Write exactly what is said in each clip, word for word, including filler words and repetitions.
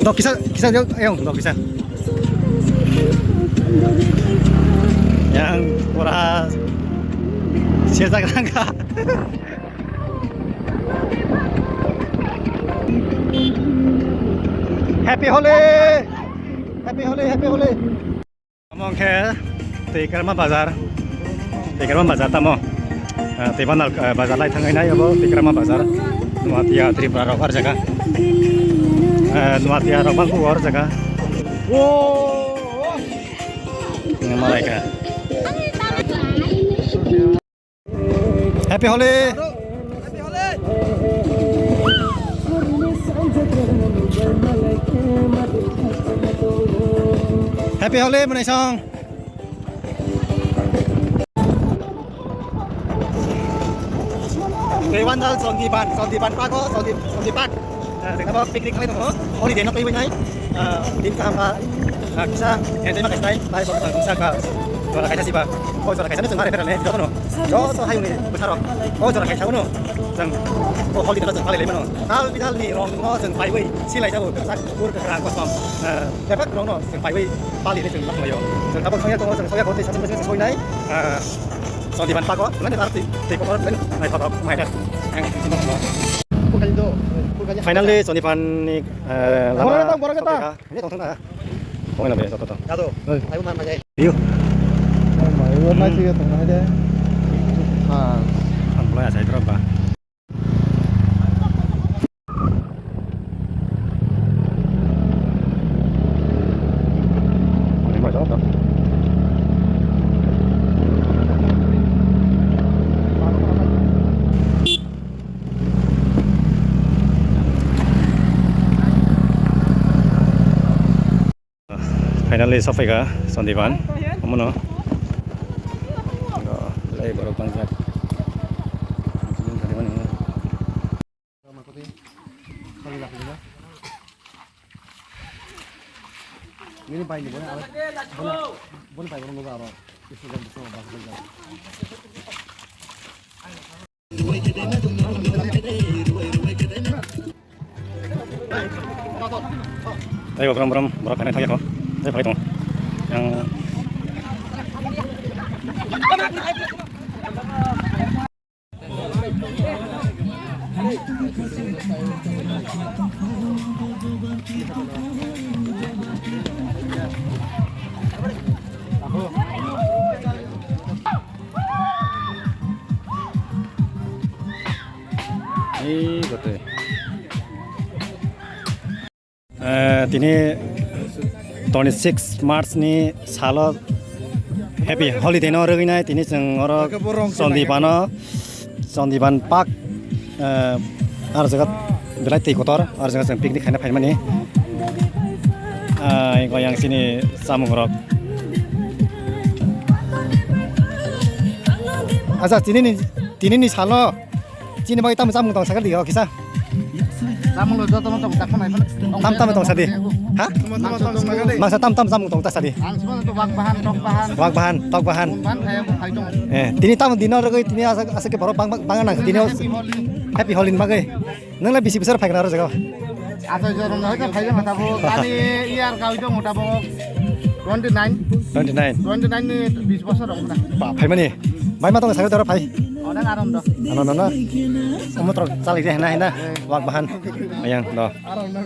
Dok kisa, kisa dok, ayong, dok kisa. Yang pura siya sa ka. Happy Holi! Happy Holi, Happy Holi! Omo khe Twikrama bazar. Twikrama bazar tamo. Ah, Twibanal, ah, bazar lai thangai nai obo Twikrama bazar. Nuatia Tripura rok ar jaga. Ah, Nuatia rok bangku ar jaga. Ini malai kha. Happy Holi! Happy Holi, mwnai song! Twibanal Chondiban, Chondiban Park o, Chondi-, Chondiban. Ah, jekabo picnic khlai tongo, holiday no twiwi nai. Ah, din kaham ba, ah, kisa enjoy ma khaisnai, bai bo kisa ka jora kaisa siba. O jora kaisa no chwng mare berale jotono. Joto hayungni bwsarok. O jora kaisa uno chwng o holiday no chwng palai lai mano. Tal bidal ni rong no chwng paiwi silai jabo, sak kur kwkhrang kosom. Ah, bebak rong no chwng paiwi pali ni chwng ma khlaio. Chwng tabok thangya tongo, chwng soya kote sasin sasin soinai. Ah, Chondiban Park o, nani bar twi, twi kotor, nani nai kotor, mai da. Ang sini kotor. Finally, Chondiban ni, eh, lama Borok kata, borok kata. Sophaikha. Ini tong tong na. Kong na be, tong tong. Jado. Hei. Ayo, man, man, jai. Iyo. Oh, mai, wo, mai, hmm, sige, tong na, de. Ah. Ang bolai asai, terus, ba. Finally sophaikha Chondiban. Omono. Lai borok bangjak. Nini bai ni boni aro, boni, boni bai boni nugo aro. Student bwskango bus bai jao. Tei bo brum brum borok khainai thangya kho. Tei phai tongo. Yang Ei, bote. Eh, tini twenty six March ni salo Happy Holiday no rwgwi nai, tini chwng oro Chondiban o, Chondiban Park, eh, ar jaga belai twi kotor, ar jaga chwng picnic khaina phaimani. Ah, eko yang sini samung rok. Acha, tini ni, tini ni salo Chini bagwi tamo chamung tong sakha di, o kisa. Chamung lo joto no tong, tak phano iphano. Tam tamo tong sadi. Ha? Mangsa tam tam chamung tong ta sadi. Ang sima to wak bahan, tok bahan. Wak bahan, tok bahan. Ban thaya bo khai tong. Eh, tini tamo dino rwgwi tini asa, asa ke borok bang, bang, bang nang tini. Happy Holi. Happy Holi ni bagwi. Nang la bisi bwsar phaikha aro jaga. Asa jorom no hoita phaikha mata bo. Tani iyar kawi tong mata bo. Twenty nine. Twenty nine. Twenty nine ni bis bosor rok na. Ba, phaimani. Bai ma tong sakha doro phai. Onek aram do. Ano, ano, ano. Omo trok chali de hena, hena. Wak bahan. Ayang do. Aram na,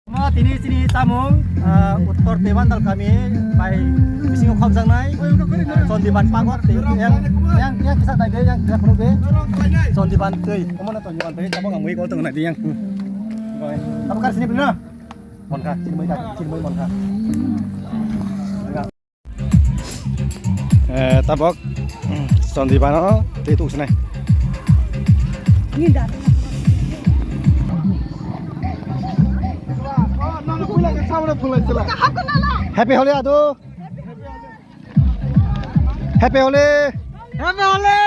Omo tini chini Tamung, ah, Uttor Tebandal kami bai bisingo khopjaknai, ah, Chondiban pagor tei yang, yang, yang kisa nai de, yang kisa phuru de, Chondiban tei, omo na Chondiban tei, tabok ang mui kol tong nai de yang. Tabok kar sini bina. Monkha, chini mui kar, chini mui monkha. Eh, tabok, mm, Chondibano tei tuksnai. Happy Holi, ado. Happy Holi. Happy Holi.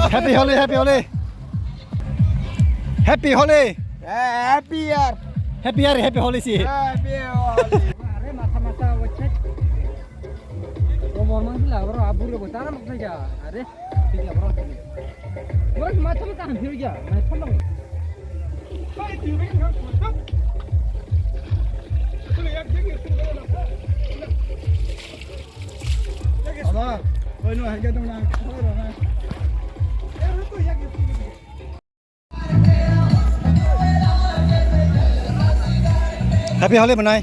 Happy Holi, Happy Holi. Happy Holi. Eh, happy year. Happy year, Happy Holi si. Eh, happy Holi. Are matha matha wachet. O mormang sila bro, abur ko tara mak saja. Are, sila bro. Bro, matha matha hampir ja. Mai phalong. Aba, koi no hai ga dong na. Happy Holi bwnai.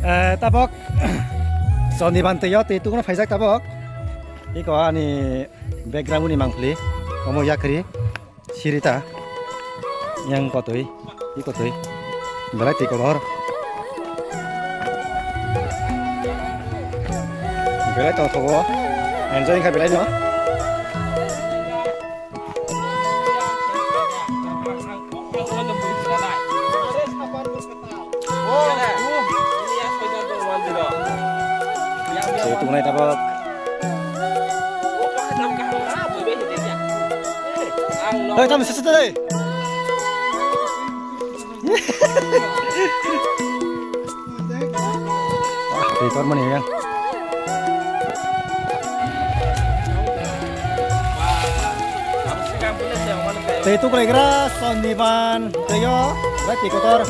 Eh, tabok Chondiban tei yo tei tukuna phaijak tabok. Iko ani background ni mangpili omo yakri. Sirita. Yang kotoi, i kotoi. Belai twi kotor. Belai tongthogo. Enjoy kha belai no. Saya tunai tabak. Hei, tamo sese tadi. Wah, twi kormani ya. Twi tuklaigra Chondiban twi o, bai twi kotor.